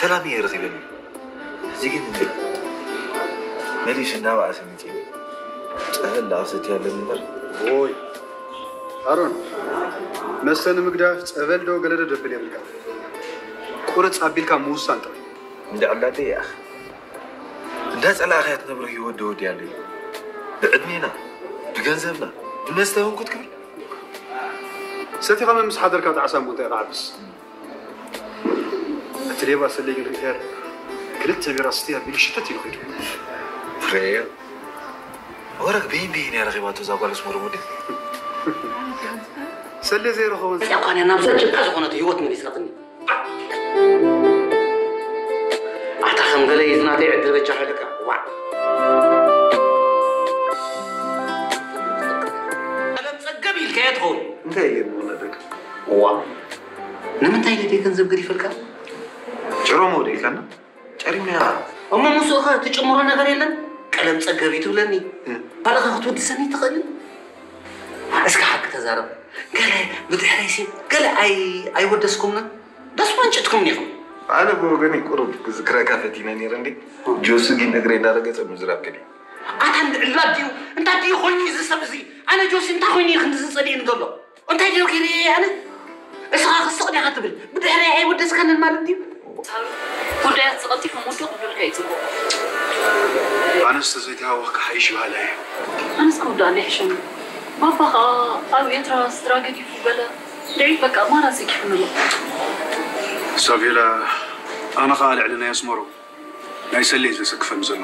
ሰላም እየ ረኺበኒ። ሕዚ ግን እንደ መሊሱ እናበኣሰ መፂኡ። ፀበል ደኣ ክሰቲ ኣለኒ እምበር። ኦይ ኣሮን፣ መስተ ንምግዳፍ ጸበል ዶ ገለ ዶ ደብል የብልካ። ቁርጽ ኣቢልካ ምውሳን ጥራይ። እንደ ዕላተይ ይኣኽ። እንዳጸላእኻያ ትነብሮ ህይወት ዶ ወዲ ኣሎ እዩ? ብዕድሜና፣ ብገንዘብና፣ ብመስተ እውን ክትክብል። ሰቲኻ መን ምስ ሓደርካ ጣዕሳ እሞ እንታይ ክዓብስ። እቲ ሌባ ሰለይ ግን ሪኢኻዮ ዶ? ክልተ ቢራ ስትያ ቢሉ ሽተት ኢሉ ኸይዱ። ፍሬ ወረግ በይን በይን እያ ረኺባቶ እዛ ጓል ኣስመሮም ወዲ። ሰለይ ዘይረኸቦ እዚኣ እኳ እያ ናብዛ ጭቃ ዝኾነት ህይወት መሊሳትኒ። ኣታ ከም ገለ እዩ ዝናተይ ዕድል በጃኻ ኢለካ። ዋዕ። ቀለም ጸገብ ኢልካዮ ትኸውን። እንታይ ኢለ ምኾነ ደቂ ዋ። ንምንታይ ኢለ ደይ ገንዘብ ገዲፈልካ? ጭሮ መውደ ኢልካና ጨሪምና። እሞ ምስኡ ኸ ትጭምሮ ነገር የለን? ቀለም ጸገብ እዩ ትብለኒ። ካልእ ኸ ክትውድሰኒ ትኽእልን? እስኪ ሓቂ ተዛረብ። ገለ ብድሕረይሲ ገለ ኣይ ኣይወደስኩምንን? ደስ መንጭትኩምኒ ኢኹም። ኣነ ብወገነይ ቁሩብ ክዝክረካ ፈቲነ ነይረ እንዴ። ጆሲ ግን እግረይ እንዳረገጸ ምዝራብ ከዲ። ኣታ እንድዕላ ድዩ? እንታይ ድዩ ኮይኑ እዚ ሰብ እዚ? ኣነ ጆሲ እንታይ ኮይኑ እዩ ክንዲ ዝጸልእኒ ዘሎ? እንታይ ድዩ ገይረ ኣነ? እስኻ ክስቕ ዲኻ ትብል? ብድሕረይ ኣይወደስካንን ማለት ድዩ? ጉዳያት ዝቐልጢፎም ውድቕ ክብሉልካ እዩ ጽቡቕ። ኣነስ ተዘይተሃወኽካ ሓይሽ በሃላይ እየ። ኣነስ ክውዳእ ይሕሸኒ። ባባ ኸኣ ኣብ ኤርትራ ስድራ ገዲፉ በለ ድዒት በቃ ማራ ሰኪፉኒ ኣሎ። ሳቬላ ኣነ ኸኣ ልዕሊ ናይ ኣስመሮም ናይ ሰሌ እዩ ዘሰክፈኒ ዘሎ።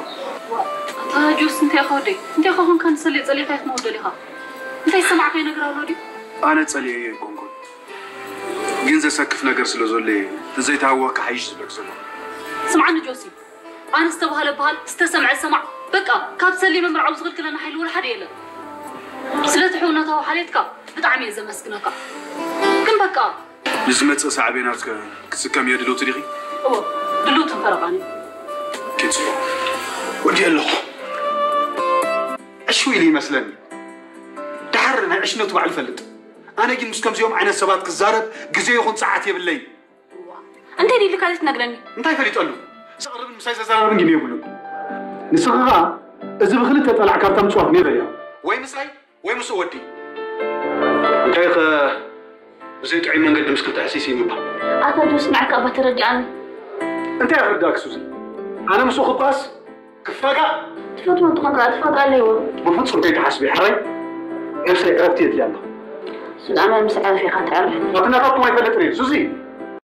ኣታ ጆስ እንታይ ኢኻ ወደይ? እንታይ ኢኻ ኾንካ ንሰሌ ጸሊእካ ኢኻ መወደል ኢኻ? እንታይ ዝሰማዕካዮ ነገር ኣሎ ድዩ? ኣነ ጸሊኤዮ ኣይኮንኩን ግን ዘሰክፍ ነገር ስለ ዘሎ እየ ተዘይተሃወኽካ ሓይሽ ዝብለክ ዘሎ። ስምዓኒ ጆሲ፣ ኣነ ዝተባህለ በሃል ዝተሰምዐ ሰማዕ። በቃ ካብ ሰሌ ምምርዓው ዝኽልክለና ሓይሊ ወላ ሓደ የለን። ስለቲ ሕውነታዊ ሓልየትካ ብጣዕሚ እየ ዘመስግነካ። ግን በቃ ንዝመጽእ ሳዕቤናት ከ ክትስከምዮ ድልውቲ ዲኺ? እወ ድልውትን ፈረቓን እዩ። ኪድ ጽቡቕ ወዲአ ኣለኹ። ዕሽው ኢሉ ይመስለኒ። ደሓር ናይ ዕሽነቱ ባዕሉ ይፈልጥ። ኣነ ግን ምስ ከምዚኦም ዓይነት ሰባት ክዛረብ ግዜ ይኹን ጸዓት የብለይን። እንታይ ኢልካ ዘይትነግረኒ? እንታይ ፈሊጠሉ? ዘቕርብን ምሳይ ዘዘራርብን ግን የብሉን። ንስኻ ኸኣ እዚ ብኽልተ ጠላዕ ካብታ ምጽዋት ኔቨር እያ። ወይ ምሳይ ወይ ምስ ወዲ። እንታይ ከ ብዘይ ጥዑይ መንገዲ ምስ ክልተ ሕሲስ ይምባል። ኣታ ጆስ ንዓካ እባ ተረዲኣኒ። እንታይ ኣረዳእክ ሱዚ? ኣነ ምስኡ ክባስ ክፋጋእ ትፈትዎ እንተኾንካ ትፋጋእ ኣለዎ። ብፍጹም ከይትሓስቢ ሕራይ። ነብሰይ ዕረፍቲ የድልያ ኣሎ። ሱዳና ምስ ዕረፍ ኢኻ ትዕርፍ። ናትናታትኩም ኣይፈልጥን እየ ሱዚ።